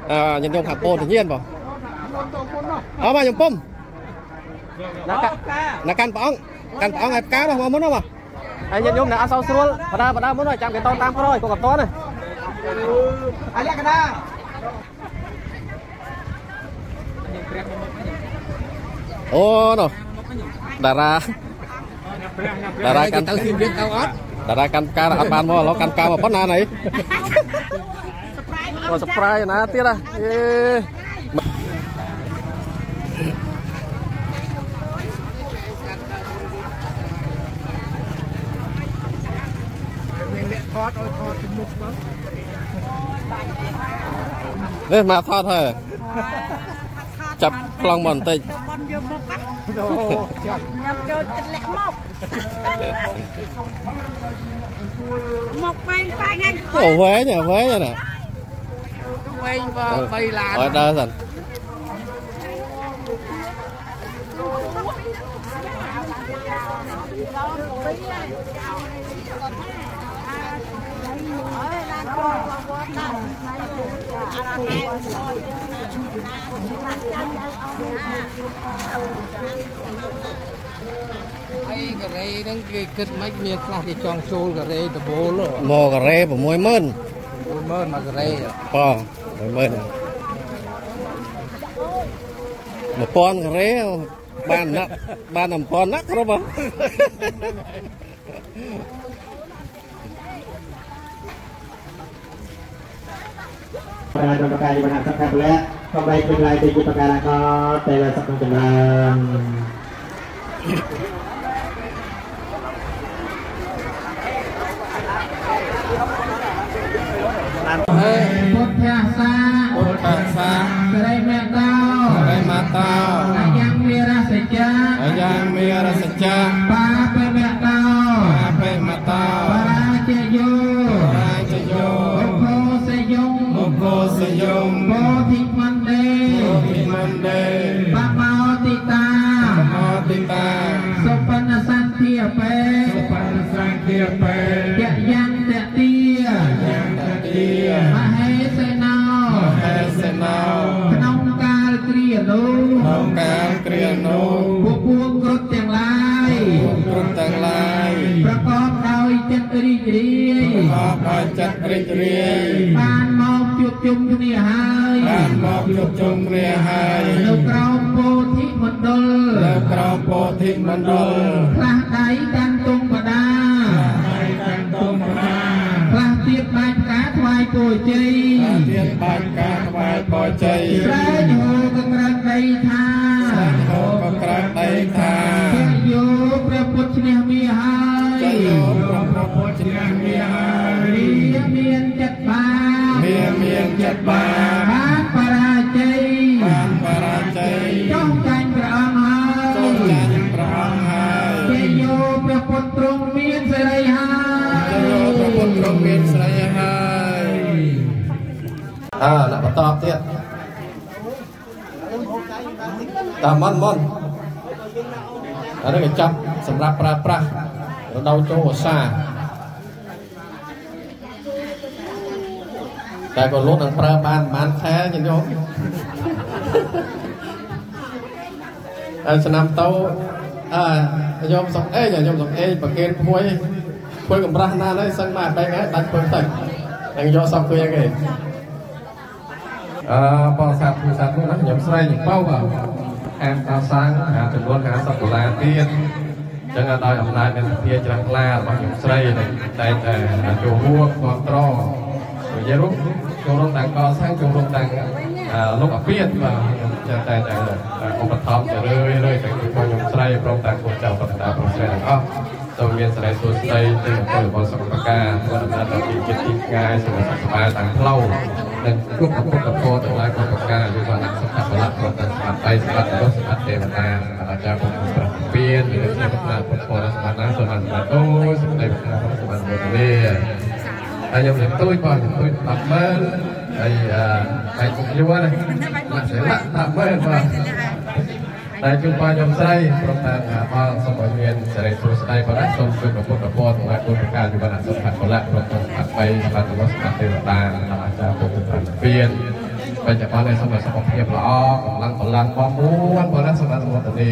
À nhân trong hạt bồn tự nhiên bỏ. Đó mà nhom pum. Là căn bóng, căn bóng ai cá mà muốn không à? Anh nhân nhom là ăn sau sruol, bà đa muốn rồi chạm cái to tam rồi, có gặp to này. Ô nó. Dara. Dara căn Dara căn ca là ăn bàn mà nó căn ca mà bắt na này. Còn surprise na tiếc à. Đây mà thoát thôi. Chập lòng mòn tịch. Ồ vé nhỉ, vé nhỉ nè. Ở đây rồi. Cái rê đang cái kết mấy miếng là cái tròn xô cái rê đập bố luôn. Mò cái rê bộ môi mơn. Môi mơn mà cái rê. Ờ, môi mơn. Một con cái rê ban nè, ban nằm con nắc rồi mà. ประการปัญหาสักแและกำไรเป็นรายตีกุปการะก็แต่ละสักจำนวน พุทธศา พุทธศา สไรเมตา สไรมาตา อายังเมรสัจจะ อายังเมรสัจจะ ปาเปเมตา ปาเปมตา ปราเจโย ปราเจโย โพสยง โพสยง โพธิมันเด โพธิมันเด ปะมาติตา ปะมาติตา สุปันสันเทียเป สุปันสันเทียเป ยะยังเตเตีย ยังเตเตีย มเหเสนาม เหเสนา ขนมกาลเกลียโน ขนมกาลเกลียโน พวกพวกกรุดทั้งหลาย พวกกรุดทั้งหลาย ประกอบដោយចិត្តរីករាយ ประกอบដោយចិត្តរីករាយ បានមកជួបជុំគ្នាហើយ បានមកជួបជុំគ្នាហើយ នៅក្រោមពោធិមណ្ឌល នៅក្រោមពោធិមណ្ឌល ខ្លះដៃកាន់ទងបដា ដៃកាន់ទងបដា ខ្លះទៀតបាច់ផ្កាថ្វាយពរជ័យ ខ្លះទៀតបាច់ផ្កាថ្វាយពរជ័យ ស្រែកហូរកក្រើកដីថា ស្រែកហូរកក្រើកដីថា ព្រះយោព្រះពុទ្ធឈ្នះមាហើយ ព្រះយោព្រះពុទ្ធឈ្នះមាហើយ រាមានចិត្តបា រាមានចិត្តបា បានបរាជ័យ បានបរាជ័យ ចុះចាញ់ព្រះអង្គហើយ ចុះចាញ់ព្រះអង្គហើយ ព្រះយោព្រះពុទ្ធទ្រង់មានសិរីហើយ ព្រះយោព្រះពុទ្ធទ្រង់មានសិរីហើយអើអ្នកបន្តទៀតតាមមុនមុនអានេះគេចាប់សម្រាប់ប្រើប្រាស់រដូវចូលវស្សាតែក៏លោកនឹងប្រើបានប្រហែលខែញញោមហើយឆ្នាំទៅអើញោមសុកអេញោមសុកអេប្រគេនភួយភួយកម្រាស់ណាស់ហើយសឹងមកបែកហើយដាច់ភួយតិចហើយយកសពគឺយ៉ាងគេអឺបងសាធុសាធុណាញោមស្រីញោមបើអែមកសាងចំនួន50ដុល្លារទៀតចឹងដោយអំណាចនៃសភាច្រាំងខ្លារបស់ញោមស្រីតែតែចូលរួមគ្រប់ត្រនិយាយរួមចូលរួមតាំងកសាងចូលរួមតាំងលោកអាពាធបាទចឹងតែតែឧបត្ថម្ភជារឿយរឿយទាំងរបស់ញោមស្រីព្រមទាំងកូនចៅបតាប្រុសស្រីទាំងអស់សូមមានសិរីសួស្តីទៅពលរបស់សុខប្រការធ្វើដំណើរទៅទីជាតិទីឆ្ងាយសូមសុខសប្បាយតាមផ្លូវនិងគ្រប់ពុទ្ធពរទាំងឡាយគ្រប់ប្រការយុវជនសុខពលៈព្រមទាំងស្មារតីសម្បត្តិរបស់សម្បត្តិទេវតាអាចារ្យពុទ្ធប្រពៀននិងជាប្រពុទ្ធពរសម្បត្តិណាសូមអនុមោទនាអូសេចក្តីប្រាថ្នាសូមអនុមោទនាហើយខ្ញុំនឹងទួយបងខ្ញុំទួយ100000ហើយហើយពុកយួនណាមកសិលាក់100000បង ដែលជួបបានខ្ញុំស្រីព្រមទាំងបងសូមឲ្យមានសិរីសួស្តីប៉ុណ្ណាសូមជួយប្រពុតប្រពរទាំងឡាយគុណប្រការជីវិតអសុខៈពលៈព្រមទាំងសម្បត្តិ3សម្បត្តិរបស់សម្បត្តិទេវតានិងអាចារ្យពុទ្ធប្រពៀនបច្ចុប្បន្ននេះសូមឲ្យសុខភាពល្អកម្លាំងកម្លាំងបងមួនប៉ុណ្ណាសូមអនុមោទនា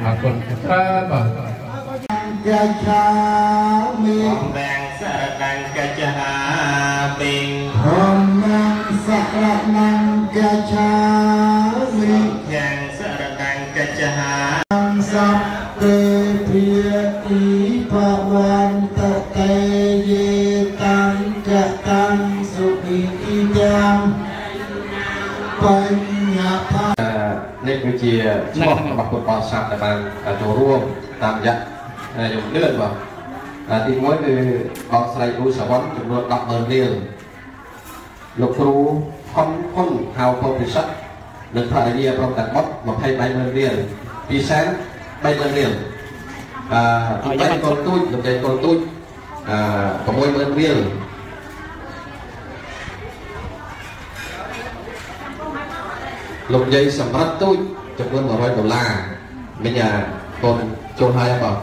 អរគុណច្រើនបាទ កាឆាមិ បាំងសារណង្កច្ឆាមិ ធម្មងសារណង្កច្ឆាមិ ខាងសារណង្កច្ឆា សព្ទេភាអ៊ីភវន្តតេយេតង្កតੰសុខិអ៊ីយ៉ាងបញ្ញផា នេះគឺជាឈ្មោះរបស់ពុទ្ធបរិស័ទដែលបានចូលរួមតាមរយៈខ្ញុំលឿនបាទទី1គឺបងស្រីអ៊ូសាវ៉ាន់ចំនួន100,000រៀលលោកគ្រូខុនខុនហៅពពិសិដ្ឋនិងភរិយាព្រមទាំងបុត្រ230,000រៀល230,000រៀលអឺទី3កូនទូចលោកយាយកូនទូចអឺ60,000រៀលលោកយាយសម្រិទ្ធទូចចំនួន100ដុល្លារមិញអាកូនចូលហើយបង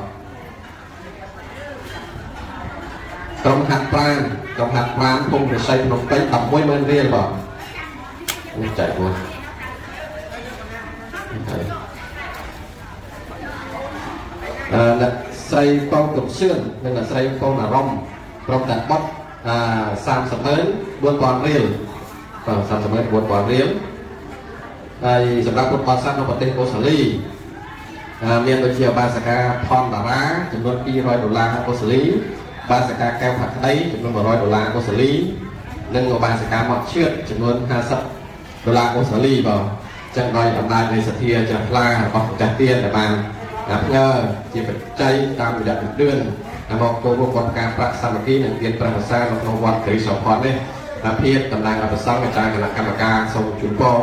ក្រុមហាត់ប្រានក្រុមហាត់ប្រានភូមិរិស័យភ្នំពេញ110,000រៀលបងនេះចែកមួយហើយអ្នកស្រីកងកំសឿននិងអ្នកស្រីកងអារម្មណ៍ក្រុមទាំងបុត្រ304,000រៀលបាទ304,000រៀលហើយសម្រាប់ពុទ្ធបរិស័ទនៅប្រទេសអូស្ត្រាលីមានដូចជាបាសិកាផនតារាចំនួន200ដុល្លារអូស្ត្រាលីបាសិកាកែវផាក្តីចំនួន100ដុល្លារអូស្ត្រាលីនិងបាសិកាមកឈឿតចំនួន50ដុល្លារអូស្ត្រាលីបាទចឹងដោយអំណាចនៃសទ្ធាជ្រះថ្លារបស់ម្ចាស់ទានដែលបានផ្ញើជាបច្ច័យតាមរយៈលឿនមកចូលរួមវត្តការប្រាក់សាមគ្គីនិងទានព្រះវស្សានៅក្នុងវត្តគិរីសោភ័ណ្ឌនេះតាភាពតំណាងអបសង្ឃអាចារ្យគណៈកម្មការសូមជូនពរ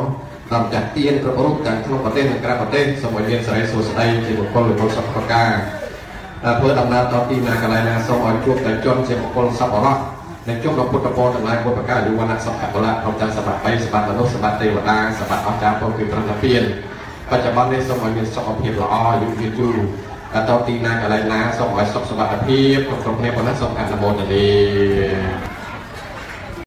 ដល់ម្ចាស់ទានគ្រប់រូបទាំងក្នុងប្រទេសនិងក្រៅប្រទេសសូមឲ្យមានសិរីសួស្តីជាមង្គលវិបុលសុខប្រការធ្វើដំណើរតទីណាកន្លែងណាសូមឲ្យជួបតែជនជាមង្គលសប្បុរសនិងជួបដល់ពុទ្ធពរទាំងឡាយបុព្វការីយុវណ្ណៈសុខៈពលៈព្រមទាំងសម្បត្តិ3សម្បត្តិមនុស្សសម្បត្តិទេវតាសម្បត្តិអស្ចារ្យពរគឺត្រឹមតែពៀនបច្ចុប្បន្ននេះសូមឲ្យមានសុខភាពល្អអាយុយឺនយូរតទីណាកន្លែងណាសូមឲ្យសុខសុវត្ថិភាពគ្រប់គ្នាប៉ុណ្ណាសូមអនុមោទនា